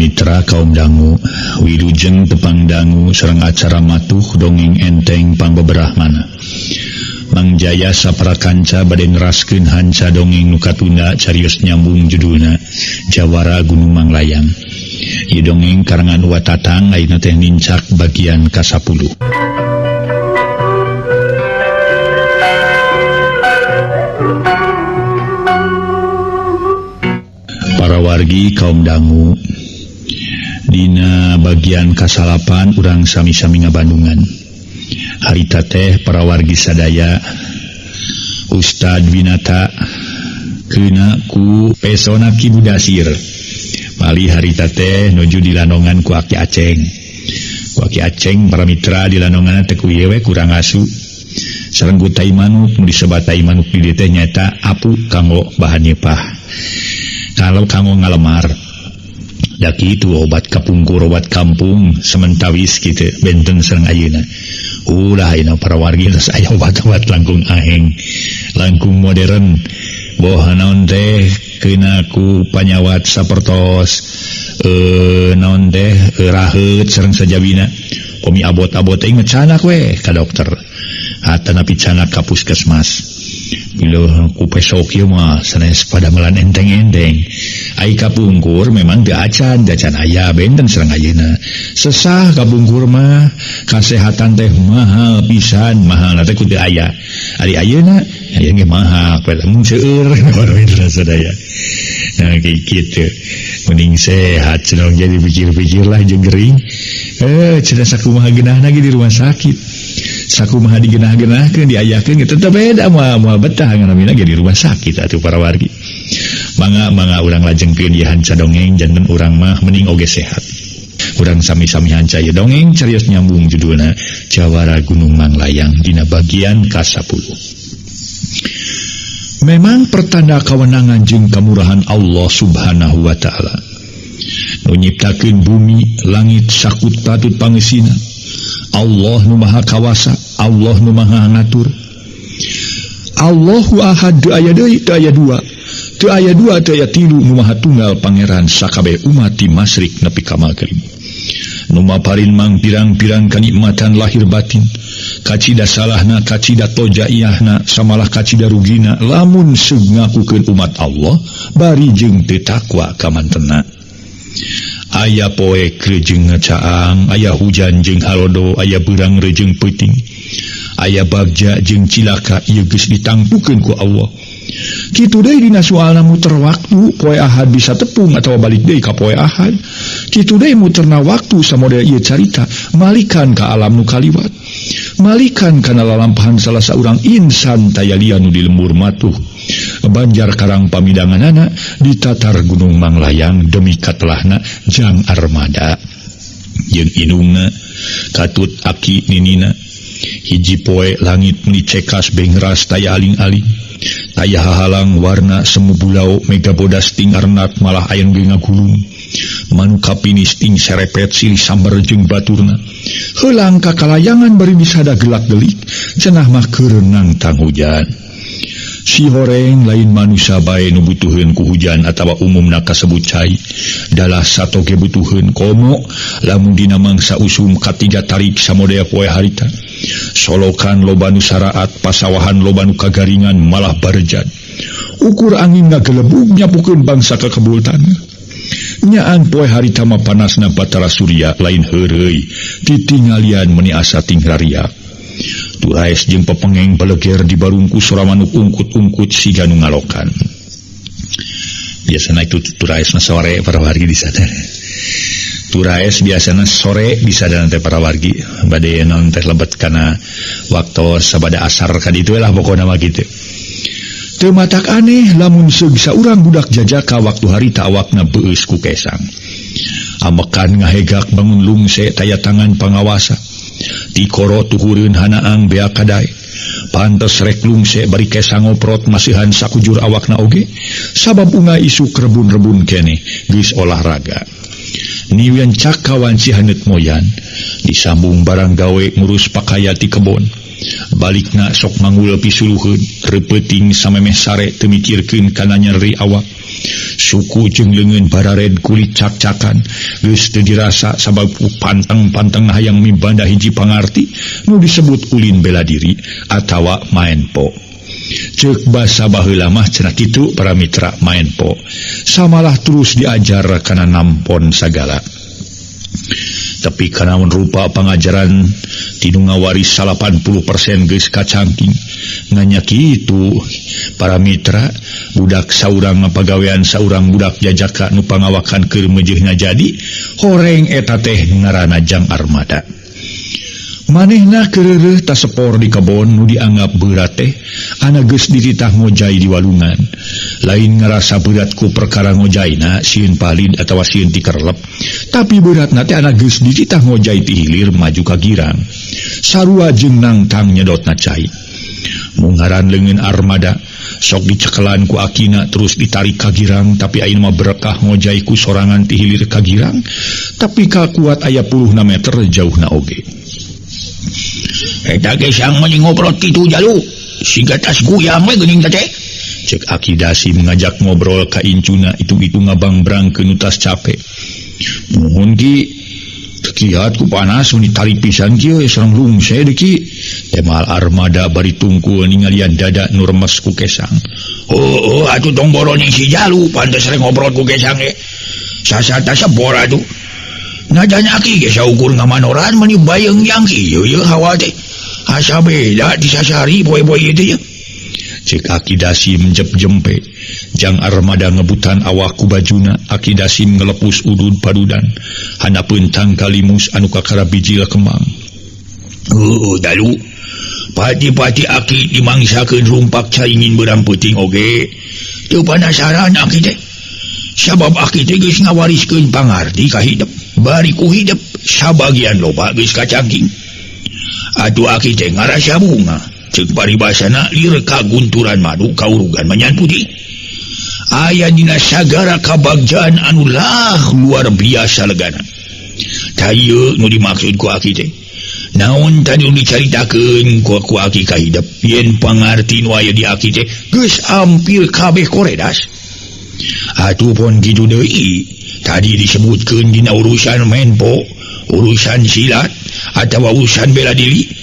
Mitra kaum dangu wilujeng tepang dangu sareng acara matuh dongeng enteng pangbeberahmana. Mang Jaya saprakanca bade neraskeun hanca dongeng nu katunda carios nyambung judulna Jawara Gunung Manglayang. Ieu dongeng karangan Wa Tatang ayeuna teh nincak bagian ka-10. Para wargi kaum dangu, dina bagian kasalapan urang sami-sami ngabandungan. Harita teh para wargi sadaya Ustad Winata keuna ku pesona Ki Budasir. Mali harita teh nuju dilanongan ku Aki Aceng. Ku Aki Aceng para mitra dilanongan teh ku ieu we kurang asu. Sareng ku tai manuk nu disebat tai manuk di dieu teh nyaeta apu kanggo bahan nyepah. Kalau kanggo ngalemar. Da kitu obat kapungkur obat kampung sementawis kitu benten sareng ayeuna. Ulah ayeuna para wargi geus aya obat-obat langkung aheng, langkung modern. Boh naon teh keuna ku panyawat sapertos naon teh raheut sareng sajabina. Komi abot-abot teh ngecanak we ka dokter. Hatanapi canak ka puskesmas. Bila ku pesok ieu mah sanes padamelan enteng-enteng. Ai kapungkur memang teu acan, teu acan aya benten sareng ayeuna. Sesah kapungkur mah kasehatan teh mahal pisan, mahalna teh ku teu aya. Ari ayeuna aya ge mahal, lamun seueur baru sadaya. Nah kitu. Mending sehat cenah jadi pikir-pikir lah jeung gering. Cenah sakumaha geunahna ge di rumah sakit. Sakumaha digenah-genahkeun diayakeun ge tetep beda moal betah nganamina ge di rumah sakit atuh para wargi. Mangga-mangga urang lajengkeun ieu hanca dongeng janten urang mah mending oge sehat. Urang sami-sami hanca ieu dongeng carios nyambung judulna Jawara Gunung Manglayang dina bagian ka-10. Memang pertanda kawenangan jeung kamurahan Allah Subhanahu wa taala. Nu nyiptakeun bumi, langit sakut patut pangeusina. Allah nu maha kawasa, Allah nu maha ngatur. Allahu ahad teu aya deui, teu aya dua. Teu aya dua, teu aya tilu, nu maha tunggal pangeran sakabeh umat ti masyrik nepi ka magrib. Nu maparin mang pirang-pirang kanikmatan lahir batin. Kacida salahna, kacida tojaiyahna, samalah kacida rugina lamun seug ngakukeun umat Allah bari jeung teu takwa ka mantena. Aya poek rejeung ngacaang, aya hujan jeung halodo, aya beurang rejeung peuting, aya bagja jeung cilaka ieu geus ditangtukeun ku Allah. Kitu deui dina soalna muter waktu, poe Ahad bisa tepung atawa balik deui ka poe Ahad. Kitu deui muterna waktu samodel ieu carita, malikan ka alam nu kaliwat. Malikan kana lalampahan salah saurang insan taya lian nu di lembur matuh. Banjar Karang pamidanganana ditatar Gunung Manglayang demi katelahna jang armada. Jeung inungna katut aki ninina hiji poe langit dicekas bengras taya aling-aling. Taya hahalang warna semu bulau mega bodas ting arnat malah ayeun ge ngagulung. Manu kapinis ting serepet silih samber jeung baturna. Heulang kakalayangan bari disada gelak-gelik cenah mah keur nangtang hujan. Si horeng lain manusia bae nu butuheun ku hujan atawa umumna kasebut cai. Dalah satoge butuheun komo lamun dina mangsa usum katiga tarik samodea poe harita. Solokan loba nu saraat, pasawahan loba nu kagaringan malah barejad. Ukur angin ngagelebug nyapukeun bangsa ka kebul tanah. Nyaan poe harita mah panasna batara surya lain heureuy, titingalian meuni asa tingrariak. Turaes jeung pepengeng beleger di barungku sora manuk ungkut-ungkut siga nu ngalokan. Biasana itu turaes na sore para wargi di sana. Turaes biasana sore bisa dan teh para wargi bade naon teh lebet kana waktu sabada asar ka ditu lah pokona mah kitu. Teu matak aneh lamun seug saurang budak jajaka waktu harita awakna beueus ku kesang. Amekan ngahegak bangun lungse taya tangan pangawasa. Tikoro tuhureun hanaang bea kadai. Pantes rek lungse bari kesang ngoprot masihan sakujur awakna oge sabab unga isuk rebun-rebun keneh geus olahraga. Niwian cakawan si haneut moyan disambung barang gawe ngurus pakaya ti kebon. Balikna sok mangul pisuluheun, reupeting samemeh sare teu mikirkeun kana nyeri awak. Suku jeung leungeun barared kulit cak-cakan geus teu dirasa sabab panteng-panteng hayang mibanda hiji pangarti nu disebut ulin bela diri atawa maenpo. Ceuk basa baheula mah cenah kitu para mitra maenpo. Samalah terus diajar kana nampon sagala. Tapi kanaon rupa pangajaran tinu ngawaris 80% geus kacangking. Nganya kitu para mitra budak saurang pagawean saurang budak jajaka nu pangawakan keur meujeuhna jadi horeng eta teh ngaranna Jang Armada. Manehna keureuh tasepor di kebon nu dianggap berat teh ana geus dititah ngojay di walungan. Lain ngarasa berat ku perkara ngojaina sieun palid atawa sieun tikerlep, tapi beratna teh ana geus dititah ngojay ti hilir maju ka girang. Sarua jeung nangtang nyedotna cai. Mungaran leungeun Armada sok dicekelan ku akina terus ditarik ka girang, tapi ayeuna mah berkah ngojay ku sorangan ti hilir ka girang, tapi kakuat aya puluhna meter jauhna oge. Eta ge sang meni ngobrol kitu jalu, siga tas guyang we geuning teh. Cek Aki Dasim ngajak ngobrol ka incuna itu-itu ngabangbrang ke nu tas capek. Muhun ki, kiat ku panas meni tarik pisan kieu sareng rungse deui ki. Temal Armada bari tungkul ningalian dada nu remes ku kesang. Oh, atuh tong boroning si jalu pantes rek ngobrol ku kesang ge. Sasata sebor atuh. Najan aki ge saukur ngamanoran meni bayeung yang kieu ye hawa teh. Asa beda disasari poe-poe ieu teh. Cek Aki Dasim jep jempe. Jang Armada ngebutan awak ku bajuna, Aki Dasim ngelepus udud padudan. Handapeun tangkal limus anu kakara bijil kemang. Heuh, dalu. Pati-pati aki dimangsakeun rumpak caingin beurang peuting oge. Teu panasaran aki teh. Sabab aki teh geus ngawariskeun pangarti ka hidep. Bari ku hidep sabagian loba geus kacangking. Atuh aki teh ngarasa bunga. Ceuk paribasana lir kagunturan madu kaurugan menyan putih. Aya dina sagara kabagjaan anu lah luar biasa legana. Tah ieu nu dimaksud ku aki teh. Naon tadi nu dicaritakeun ku aki ka hidep yen pangarti nu aya di aki teh geus hampir kabeh koredas. Atuh pon kitu deui. Tadi disebutkeun dina urusan menpo, urusan silat atawa urusan bela diri.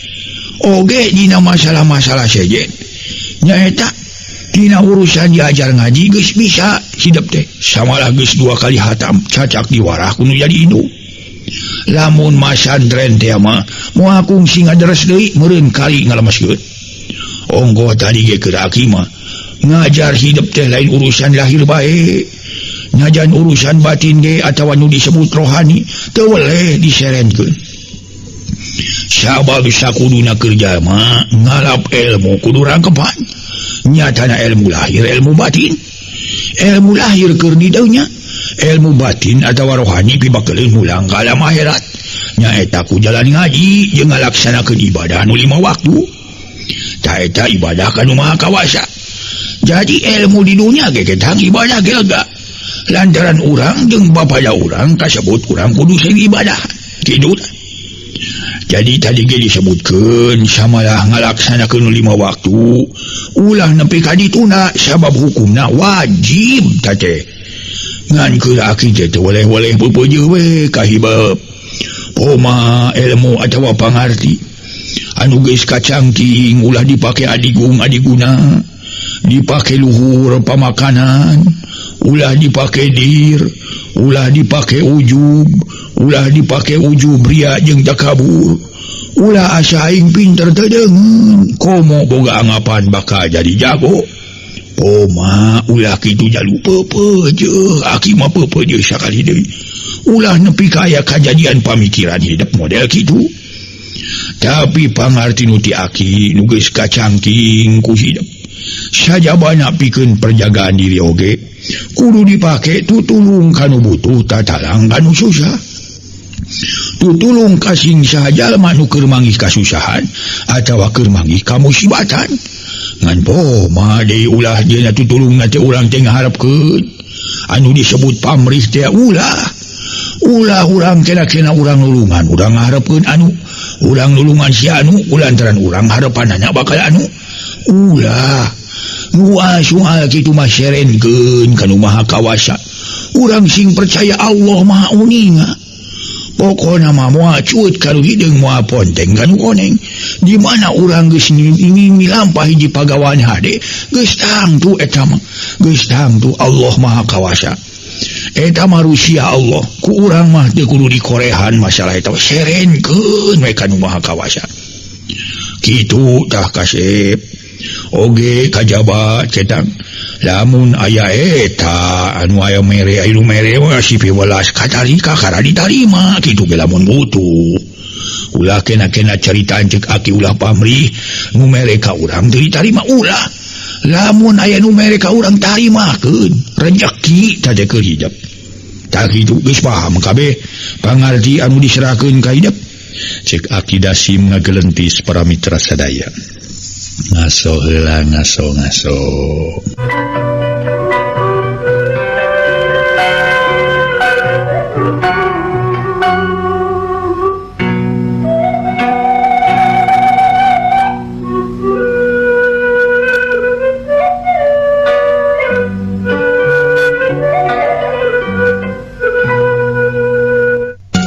Oge dina masalah-masalah sejen. Nyaeta dina urusan diajar ngaji geus bisa hidep teh. Samalah geus 2 kali hatam cacak diwarah kudu jadi induk. Lamun masantren teh mah moal kungsi ngaderes deui meureun kali ngalemeskeun. Onggoh tadi ge keur aki mah ngajar hidep teh lain urusan lahir bae. Najan urusan batin ge atawa nu disebut rohani teu weleh diserenkeun. Sabab sakuduna kerja mah ngalap ilmu kudu rangkepan. Nyatana ilmu lahir ilmu batin. Ilmu lahir keur di dunya, ilmu batin atawa rohani pibakeleun mulang ka alam akhirat. Nyaeta ku jalan ngaji jeung ngalaksanakeun ibadah nu 5 waktu. Ta eta ibadah ka nu Maha Kawasa. Jadi ilmu di dunya ge ketang ibadah ge lega. Lantaran urang jeung bapada urang kasebut urang kudu sing ibadah. Kitu. Jadi tadi ge disebutkeun samalah ngalaksanakeun 5 waktu ulah nepi ka dituna sabab hukumna wajib ta teh. Ngan keur aki teh teu weleh-weleh peupeujeuh we kahibep. Poma ilmu atawa pangarti anu geus kacangking ulah dipake adigung adiguna, dipake luhur pamakanan, ulah dipake dir, ulah dipake ujub, ulah dipake ujub ria jeung takabur, ulah asa aing pinter teu deungeun, komo boga anggapan bakal jadi jago. Poma ulah kitu jalu peupeujeuh, aki mah peupeujeuh sakali deui. Ulah nepi ka aya kajadian pamikiran hidup model kitu. Tapi pangarti nu ti aki nu geus kacangking ku hidup. Sajabana pikeun perjagaan diri oge kudu dipake tutulung kanu butuh tatalang kanu susah. Tutulung kasing saha jalma nu keur manggih kasusahan atawa keur manggih kamusibatan. Ngan poma deui ulah dieuna tutulungna teh urang teh ngaharepkeun anu disebut pamrih teh ulah. Ulah urang kena-kena urang nulungan, urang ngaharepkeun anu, urang nulungan si anu, ulantaran urang harepanana bakal anu. Ulah Nu soal kitu mah serenkeun ka nu Maha Kawasa. Urang sing percaya Allah Maha Uninga. Pokona mah moal cuut ka nu hideung moal ponteng ka nu koneng. Di mana urang geus milampah hiji pagawean hade geus tangtu eta mah. Geus tangtu Allah Maha Kawasa. Eta mah rusia Allah. Ku urang mah teu kudu dikorehan masalah eta serenkeun we ka nu Maha Kawasa. Kitu tah kasep. Oge kajaba cetang lamun aya eta anu aya mere anu mere mah si piwelas katarika kara ditarima kitu ge lamun butuh. Ulah kena-kena caritaan cek aki ulah pamrih nu mere ka urang teu ditarima ulah. Lamun aya nu mere ka urang tarimakeun rejeki tah teh keur hidep. Tah kitu geus paham kabeh pangarti anu diserahkeun ka hidep. Cek Aki Dasim ngagelentis para mitra sadaya. Ngaso heula ngaso ngaso.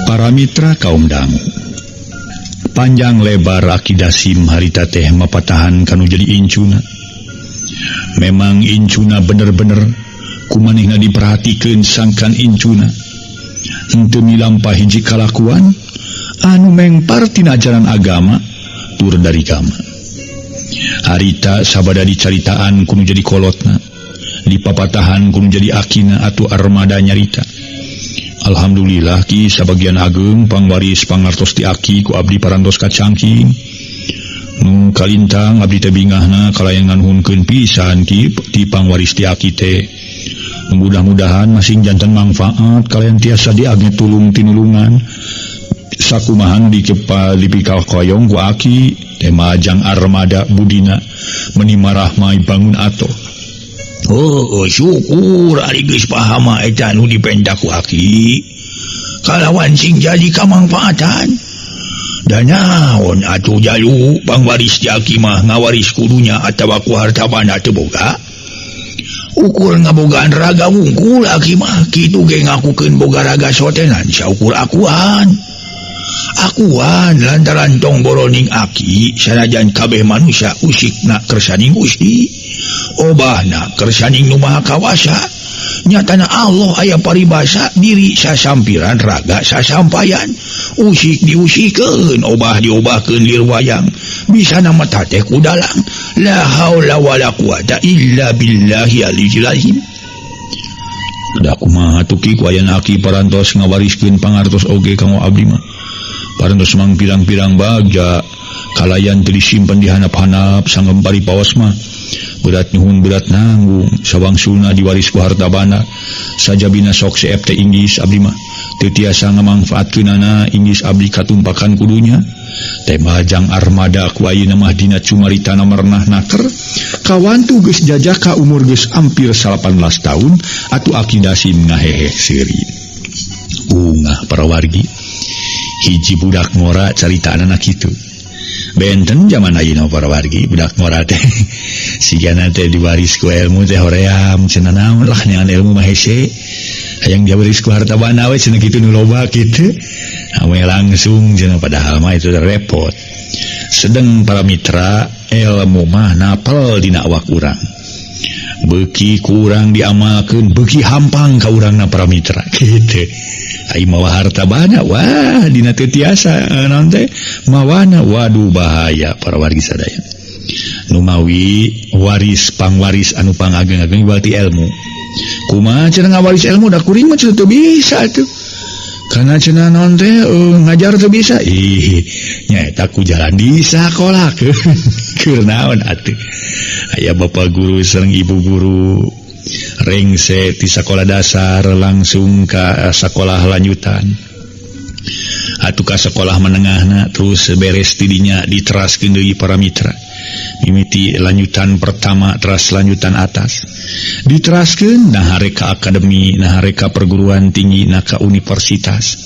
Para mitra kaum dangu. Panjang lebar Aki Dasim harita teh mapatahan kanu jadi incuna. Memang incuna bener-bener kumanehna diperhatikeun sangkan incuna. Henteu milampah hiji kalakuan anu mengpar tina ajaran agama tur dari gama. Harita sabada dicaritaan kudu jadi kolotna, dipapatahan kudu jadi akina atuh armada nyarita. Alhamdulillah ki sabagian ageng pangwaris pangartos ti aki ku abdi parantos kacangking. Nu kalintang abdi teh bingahna kalayan nganuhunkeun pisan ki ti pangwaris ti aki teh. Mudah-mudahan masing janten mangfaat kalayan tiasa diagne tulung tinulungan. Sakumahan dikepa dipikakoyong ku aki teh majang armada budina meni marah mai bangun atoh. Oh, syukur ari geus paham eta nu dipenta ku aki. Kalawan sing jadi kamangfaatan. Da naon atuh jalu pangwaris ti aki mah ngawaris kudunya atawa ku harta banda teu boga. Ukur ngabogaan raga wungkul aki mah kitu ge ngakukeun boga raga sotenan saukur akuan. Akuan lantaran tong boroning aki sanajan kabeh manusia usikna kersaning Gusti. Obahna kersaning nu Maha Kawasa. Nyatana Allah aya paribasa diri sasampiran raga sasampayan. Usik diusikeun obah diobahkeun lir wayang. Bisa nama teh ku dalang. La haula wala quwata illa billahi aliyil azim. Da kumaha tuh ki ku ayana aki parantos ngawariskeun pangartos oge kanggo abdi mah. Parantos mang pirang-pirang bagja kalayan teu disimpen di hanap-hanap sanggempari paos mah. Berat nyuhun berat nanggung sawangsuna diwaris ku harta banda sajabina sok seep teh inggis abdi mah teu tiasa ngamangfaatkeunana inggis abdi katumpakan kudunya teh majang armada ku ayeuna mah dina cumaritana merenah naker kawantu geus jajaka umur geus hampir 18 tahun atuh Aki Dasim ngahehe seuri. Ungah para wargi hiji budak ngora caritaanana kitu. Benten zaman ayeuna para wargi budak ngora teh sigana teh diwaris ku ilmu teh hoream cenah naon lah neangan ilmu mah hese hayang diwaris ku harta banda we cenah kitu nu loba kitu ame langsung cenah padahal mah itu repot. Sedeng para mitra ilmu mah napel dina awak urang. Beuki kurang diamalkeun beuki hampang ka urangna para mitra kitu. Ai mawa harta banda wah dina teu tiasa naon teh mawana waduh bahaya para wargi sadaya. Numawi waris pangwaris anu pangageng-ageng berarti ilmu. Kumaha cenah ngawaris ilmu da kuring mah cenah teu bisa atuh. Karena cenah naon teh ngajar teu bisa. Ih nyaeta ku jalan di sakolahkeun. Keur naon atuh. Aya bapak guru sareng ibu guru rengse ti sakola dasar langsung ka sakolah lanjutan. Atuh ka sekolah menengahna terus beres tidinya diteraskeun deui para mitra. Mimiti lanjutan pertama teras lanjutan atas. Diteraskeun nah hareka akademi, nah hareka perguruan tinggi, nah ka universitas.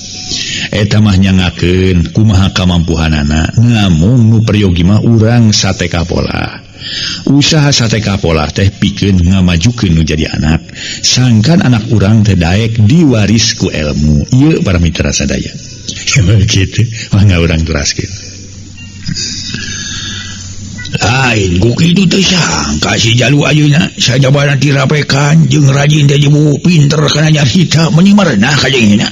Eta mah nyangakeun kumaha kamampuhanana, ngamung nu peryogi mah urang sateka pola. Usaha sate kapolah teh pikeun ngamajukeun nu jadi anak. Sangkan anak urang teh daek diwaris ku ilmu. Ieu para mitra sadaya. Kitu mangga urang teraskeun. Lain ku kitu teh sangka si Jalu ayeuna sajabana tirapekan jeung rajin teh jebu pinter kana nyarita meuni marenah ka jeung hina.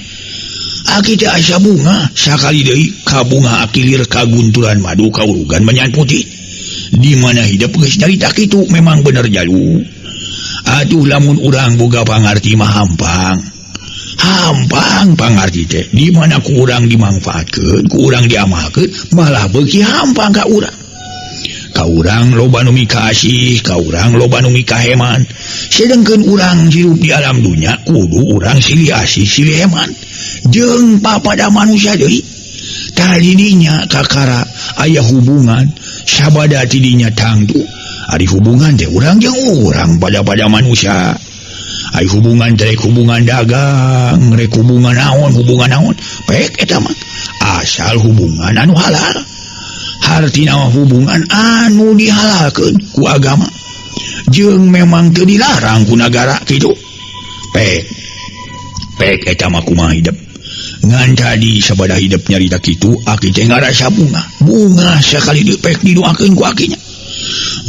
Aki teh asa bunga sakali deui kabunga akilir kagunturan madu kaurugan menyan putih. Di mana hidup geus nyarita kitu memang bener Jalu. Atuh lamun urang boga pangarti mah hampang. Hampang pangarti teh di mana ku urang dimangfaatkeun, ku urang diamalkeun, malah beuki hampang ka urang. Ka urang loba nu mikasih, ka urang loba nu mikaheman. Sedengkeun urang hirup di alam dunya kudu urang silih asih silih heman. Jeung papada manusia deui. Tah didinya kakara aya hubungan sabada tidinya tangtu. Ari hubungan teh urang jeung urang pada-pada manusia. Ari hubungan teh hubungan dagang, rek hubungan naon, pek eta mah asal hubungan anu halal. Hartina hubungan anu dihalalkeun ku agama jeung memang teu dilarang ku nagara kitu. Pek pek eta mah kumaha hidup. Ngan tadi sabada hidup nyarita kitu aki teh ngarasa bunga. Bunga sakali deui pek didoakeun ku akinya.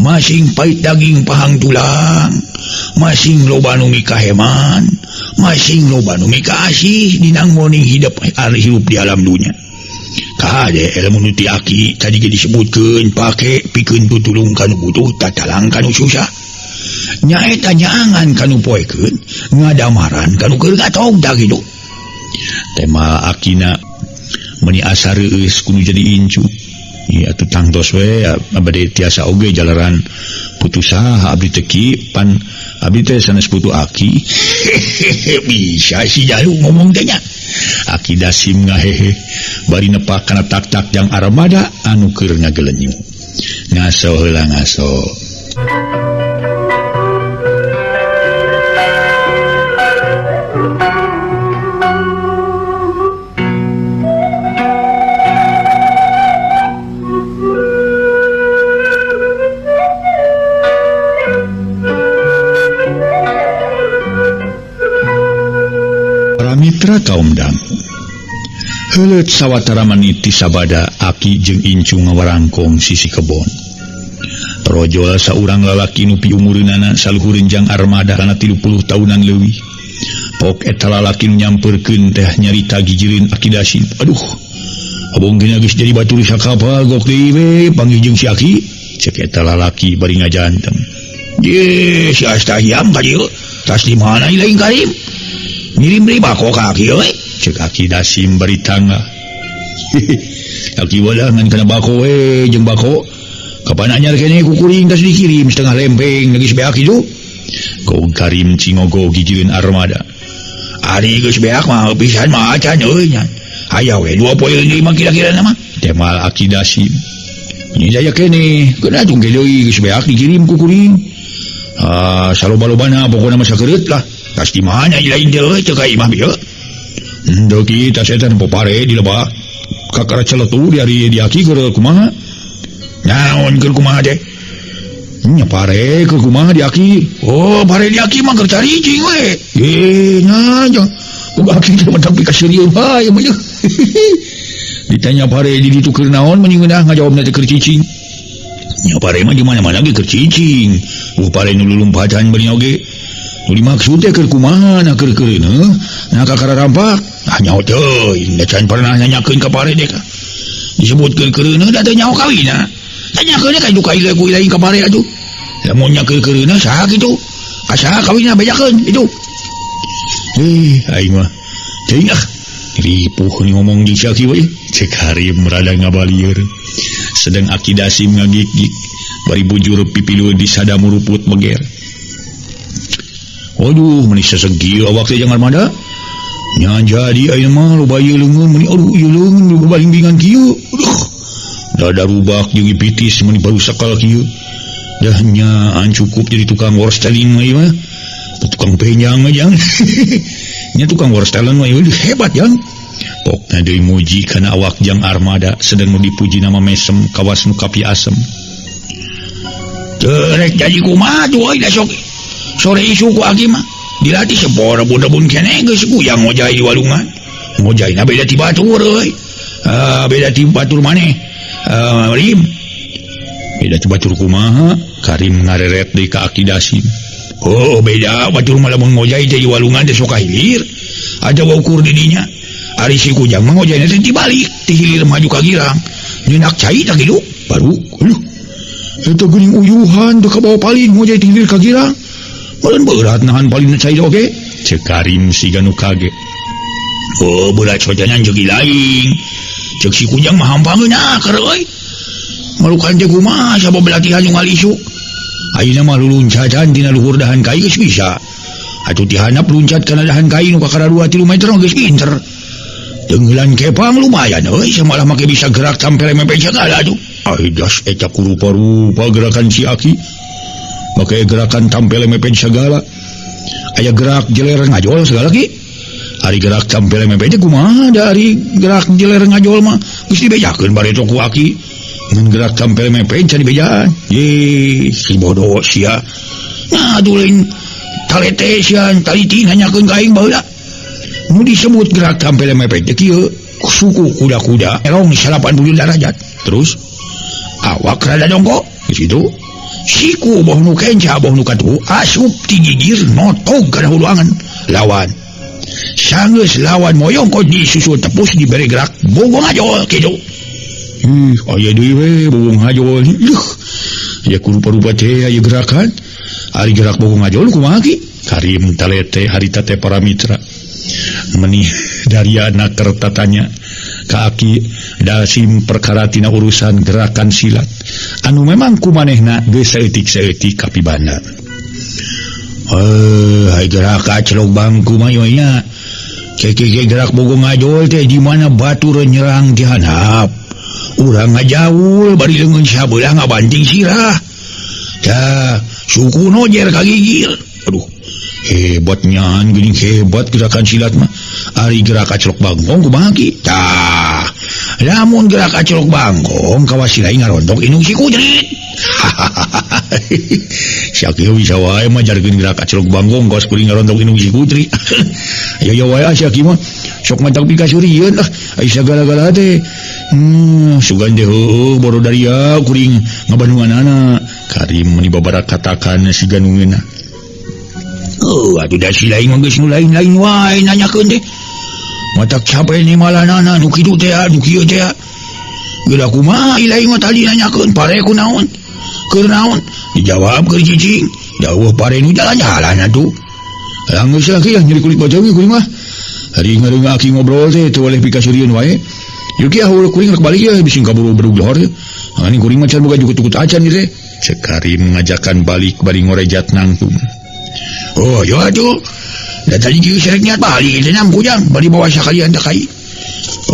Masing pait daging pahang tulang, masing loba nu mikaheman, masing loba nu mikaasih dina ngoning hidup ari hirup di alam dunya. Kade ilmu nu ti aki tadi ge disebutkeun pake pikeun tutulung kanu butuh tatalang kanu susah. Nyaeta nyaangan kanu poekeun, ngadamaran kanu keur gatog da kitu. Tema akina meuni asa reueus kudu jadi incu. Ieu atuh tangtos we bade tiasa oge jalaran putu saha abdi teh ki pan abdi teh sanes putu aki. Bisa si Jalu ngomong teh nya. Aki Dasim ngahehe bari nepak kana tak-tak jang armada anu keur ngagelenyu. Ngaso heula ngaso. Mitra kaum dangu. Heuleut sawatara menit ti sabada aki jeung incu ngawarangkong sisi kebon. Rojol saurang lalaki nu piumureunana saluhureun jang armada kana 30 taunan leuwih. Pok eta lalaki nu nyamperkeun teh nyarita gigireun Aki Dasim. Aduh, abong geuna geus jadi batur sakapal gok deui we panggih jeung si aki. Cek eta lalaki bari ngajantem. Ye, si Astahiam ka dieu. Tas di mana lain Karim? Ngirim deui bako ka aki euy. Cek Aki Dasim bari tangga. Aki walangan kana bako we jeung bako. Kapan anyar keneh ku kuring tas dikirim setengah lempeng geus beak kitu. Gog Karim cingogo gigireun armada. Ari geus beak mah pisan mah acan euy nya. Aya we 2 poe deui mah kira-kira mah. Temal Aki Dasim. Ini jaya keneh, keuna tungge deui geus beak dikirim ku kuring. Ah, saloba-lobana pokona mah sakereut lah. Tas di mana lain deui teu ka imah bieu. Henteu ki tas eta nempo pare di lebak. Kakara celetu di ari di aki keur kumaha? Naon keur kumaha teh? Nya pare keur kumaha di aki? Oh, pare di aki mah keur caricing we. Eh, nya jang. Ku aki teh menang pikaseurieun bae mah. Ditanya pare di ditu keur naon meni ngeunah ngajawabna teh keur cicing. Nya pare mah di mana-mana ge keur cicing. Uh pare nu lulumpatan bari oge. Nu dimaksud teh keur kumaha na keur keureuneuh na kakara rampak. Ah nyaho teuing da can pernah nanyakeun ka pare deh ka. Disebutkeun keureuneuh da teu nyaho kawina. Tanyakeun ka duka ieu ku lain ka pare atuh. Lamun nya keureuneuh saha kitu? Ka saha kawina bejakeun itu. Aing mah teuing ah ripuh ni ngomong jeung si aki we. Cek Harim rada ngabalieur. Sedang Aki Dasim ngagik-gik bari bujur pipilu di sada muruput beger. Waduh, meni sesegi awak teh jangan armada. Nya jadi ayeuna mah loba ieu leungeun meni aduh ieu leungeun loba bimbingan kieu. Aduh. Dada rubak jeung pitis meni baru sakal kieu. Dah nya an cukup jadi tukang worsteling mah ieu mah. Tukang penyang mah jang. Nya tukang worstelan mah ieu hebat jang. Pokna deui muji kana awak jang armada sedang nu dipuji nama mesem kawas nu kapi asem. Teu rek jadi kumaha tuh euy da sok sore isuk ku aki mah. Dilatih sepor rebun-rebun keneh geus kujang ngojay di walungan. Ngojayna beda ti batur euy. Beda ti batur maneh. Rim. Beda ti batur kumaha? Karim ngareret deui ka Aki Dasim. Oh, beda batur mah lamun ngojay teh di walungan teh sok ka hilir. Aja ukur di dinya. Ari si kujang mah ngojayna teh dibalik, ti hilir maju ka girang. Nyenak cai tah kitu. Baru aduh. Eta geuning uyuhan teu kabawa palin ngojay ti hilir ka girang. Meureun berat nahan palin cai oge. Ceuk Karim siga nu kaget. Oh, berat sojanan jeung lain. Ceuk si kujang mah hampangeun akar euy. Malukan teh kumaha sabab latihan nu ngalisuk. Ayeuna mah luluncatan tina luhur dahan kai geus bisa. Atuh ti handap luncat kana dahan kai nu kakara 2-3 meter geus pinter. Tenggelan kepang lumayan euy, samalah make bisa gerak tampil mepet segala atuh. Ai das eta kurupa-rupa gerakan si Aki. Make gerakan tampil mepet segala. Aya gerak jeler ngajol segala ki. Ari gerak tampil mepet teh kumaha da ari gerak jeler ngajol mah geus dibejakeun bareto ku Aki. Ngan gerak tampil mepet can dibejaan. Ye, si bodoh sia. Nah, atuh lain talete sia taliti nanyakeun ka aing baheula. Nu disebut gerak tampil mepet teh kieu, suku kuda-kuda erong 80 derajat. Terus awak rada dongkok geus kitu. Siku boh nu kenca boh nu katuhu asup ti gigir notog kana hulu angan lawan. Sanggeus lawan moyong kok disusul tepus dibere gerak bogong hajol kitu. Ih, aya deui we bogong hajol. Ih, aya kurupa-rupa teh aya gerakan. Ari gerak bogong hajol kumaha ki? Karim talete harita teh para mitra. Menih dariana kertatanya ka Aki Dasim perkara tina urusan gerakan silat anu memang kumanehna geus saeutik-saeutik kapibanda. Hai gerak acelok bangku mah ieu nya. Keke gerak bogong ngajol teh di mana batur nyerang di handap. Urang ngajaul bari leungeun sabelah ngabanting sirah. Tah, suku nojer ka gigir. Aduh, hebatnya geuning hebat gerakan silat mah. Ari gerak acelok bangkong kumaha ki? Tah, lamun gerak acelok bangkong kawas silai ngarontok indung si kujrit. Syakir bisa wae mah jarkeun gerak acelok bangkong kawas kuring ngarontok indung si kutri. Ya ya wae Syakir mah sok mantak pikasurieun lah. Ai sagala-gala teh. Sugan teh heueuh bodo daria kuring ngabandunganana. Karim meni babara katakan siga nu ngeunah. Oh, atuh da si lain mah geus nu lain-lain wae nanyakeun teh. Matak capek ni malanana nu kitu teh nu kieu teh. Geura kumaha ilahi mah tadi nanyakeun pare ku naon? Keur naon? Dijawab keur cicing. Jauh pare nu jalan-jalan atuh. Langgeus lah kieu nyeri kulit bajang kuring mah. Hari ngareunga aki ngobrol teh teu boleh pikasurieun wae. Yeuh kieu heueuh kuring rek balik ye bising kaburu berug lohor ye. Angan kuring mah can boga jukut-jukut acan ieu teh. Cek Karim ngajakan balik bari ngorejat nangtung. Oh, yo atuh. Da tadi kieu serek niat balik teh nam kujang bari bawa sakalian teh kai.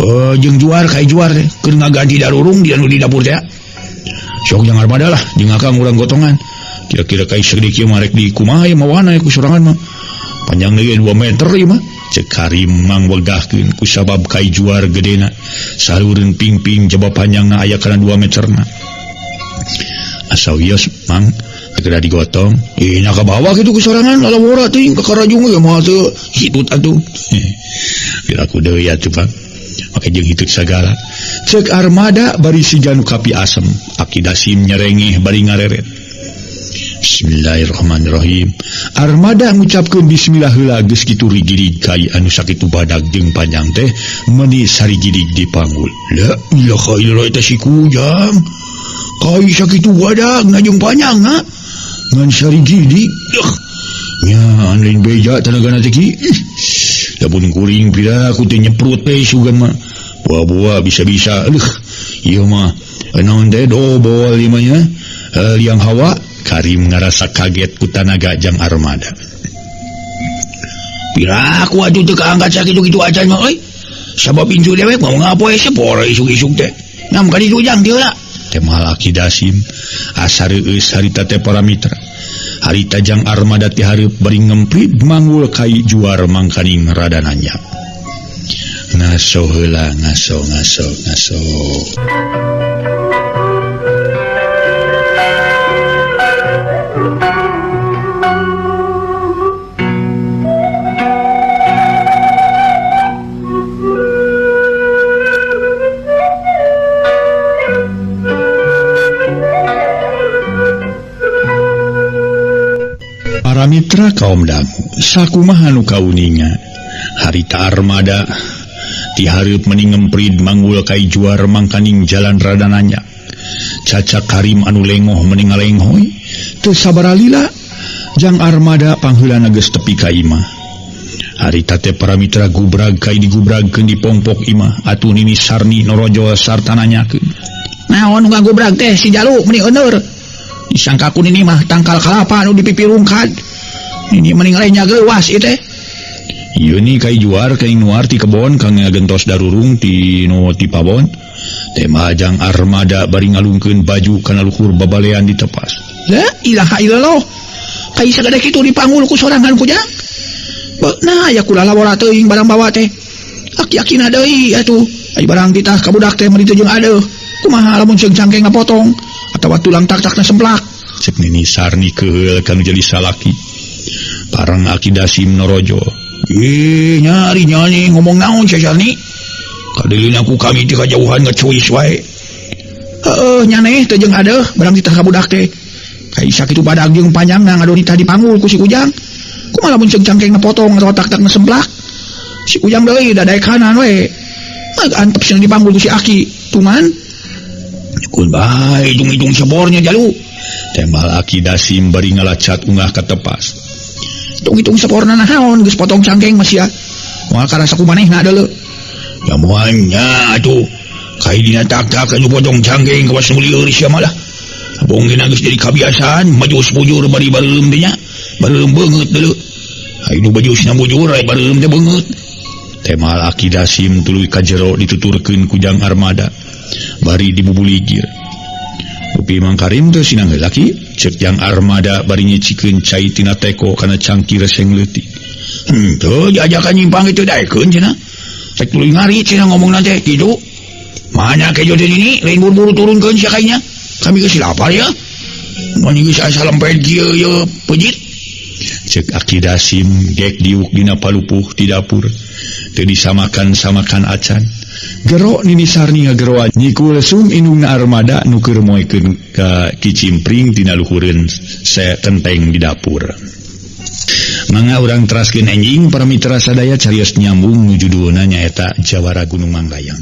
Oh, jeung juar kai juar teh keur ngaganti darurung di anu di dapur teh. Sok jangan armada lah jeung akang urang gotongan. Kira-kira kai segede kieu mah rek di kumaha ye mawana ku sorangan mah. Panjang deui 2 meter ieu mah. Cek Karim mangwegahkeun ku sabab kai juar gedena. Salureun ping-ping jaba panjangna aya kana 2 meterna. Asa wios mang segera digotong. Nya ka bawah kitu ku sorangan lalawora teuing ka karajung ge moal teu hitut atuh. Piraku deui atuh Bang. Make jeung hitut sagala. Cek armada bari siga nu kapi asem. Aki Dasim nyerengeh bari ngareret. Bismillahirrahmanirrahim. Armada ngucapkeun bismillah heula geus kitu rigirig kai anu sakitu badag jeung panjang teh meuni sarigidig dipanggul. La ilaha illallah eta si kujang. Kai sakitu badag ngajung panjang ha. Ngan sarigidig. Duh. Nya lain beja tanagana teh ki. Lamun kuring pira ku teh nyeprut teh sugan mah. Buah-buah bisa-bisa leuh. Ieu mah naon teh dobol ieu mah nya. Liang hawa. Karim ngarasa kaget ku tanaga jang armada. Pira ku atuh teu kaangkat sakitu-kitu acan mah euy. Sabab incu dewek mau ngapoe sepore isuk-isuk teh. Nam ka ditu jang teu lah. Teh malaki Dasim asa reueus harita teh para mitra. Harita jang armada teh hareup bari ngemprit manggul kai juar mangkaning rada nanya. Ngaso heula ngaso ngaso ngaso. Para mitra kaum dangu, sakumaha nu kauninga harita armada ti hareup meni ngemprid manggul kai juar mangkaning jalan rada nanya. Caca Karim anu lengoh meni ngalenghoy teu sabaralila jang armada pangheulana geus tepi ka imah. Harita teh para mitra gubrag kai digubragkeun di pongpok imah atuh Nini Sarni norojol sarta nanyakeun. Naon nu ngagubrag teh si Jalu meni euneur. Disangka ku Nini mah tangkal kalapa nu dipipirungkad. Nini meni ngalenya geuwas ieu teh. Ieu ni kai juar kai nuar ti kebon kang ngagentos darurung ti nu ti pabon. Tema jang armada bari ngalungkeun baju kana luhur babalean ditepas. La ilaha illallah. Kai sagede kitu dipanggul ku sorangan ku jang. Nah aya kula lawara teuing barang bawa teh. Aki-akina deui atuh. Ai barang titah ka budak teh meuni teu jeung adeuh. Kumaha lamun ceung cangkeng ngapotong atawa tulang tak-takna semplak. Cek Nini Sarni keheul kanu jadi salaki. Parang Aki Dasim norojo. Ih, nyari nyani ngomong naon sia Sarni? Kadeulina ku kami ti kajauhan ngecuis wae. Heueuh nyaneh teu jeung adeuh barang titah ka budak teh. Kai sakitu badag jeung panjangna ngadon titah dipanggul ku si Ujang. Kumaha lamun ceung cangkeng ngapotong atawa tak-takna semplak? Si Ujang deui dadaekanan we. Ag antep cenah dipanggul ku si Aki. Tungan Kun bae hitung-hitung sebornya jalu. Tembal Aki Dasim bari ngalacat ungah ka tepas. Hitung-hitung seborna naon geus potong cangkeng mah sia. Moal karasa ku manehna deuleu. Ya moalnya atuh. Kai dina tak-tak anu potong cangkeng kawas nu lieur sia malah. Abong dina geus jadi kabiasaan majus bujur bari bareureum teh nya. Bareureum beungeut deuleu. Ai nu bajusna bujur ai bareureum teh beungeut. Temal Aki Dasim tuluy ka jero dituturkeun ku Jang Armada. Bari dibubuligir. Upi Mang Karim teu sinang heula ki, ceuk Jang Armada bari nyicikeun cai tina teko kana cangkir seng leutik. Henteu diajakan nyimpang itu daekeun cenah. Rek tuluy ngari cenah ngomongna teh kitu. Mana kejo teh nini lain buru-buru turunkeun sia kainya. Kami geus lapar ya. Mun geus asa lempet kieu ye pejit. Ceuk Aki Dasim gek diuk dina palupuh di dapur. Teu disamakan-samakan acan. Gero Nini Sarni ngageroan nyikul sum indungna armada nu keur moekeun ka kicimpring tina luhureun kenteng di dapur. Mangga urang teraskeun enjing para mitra sadaya carios nyambung nu judulna nyaeta Jawara Gunung Manglayang.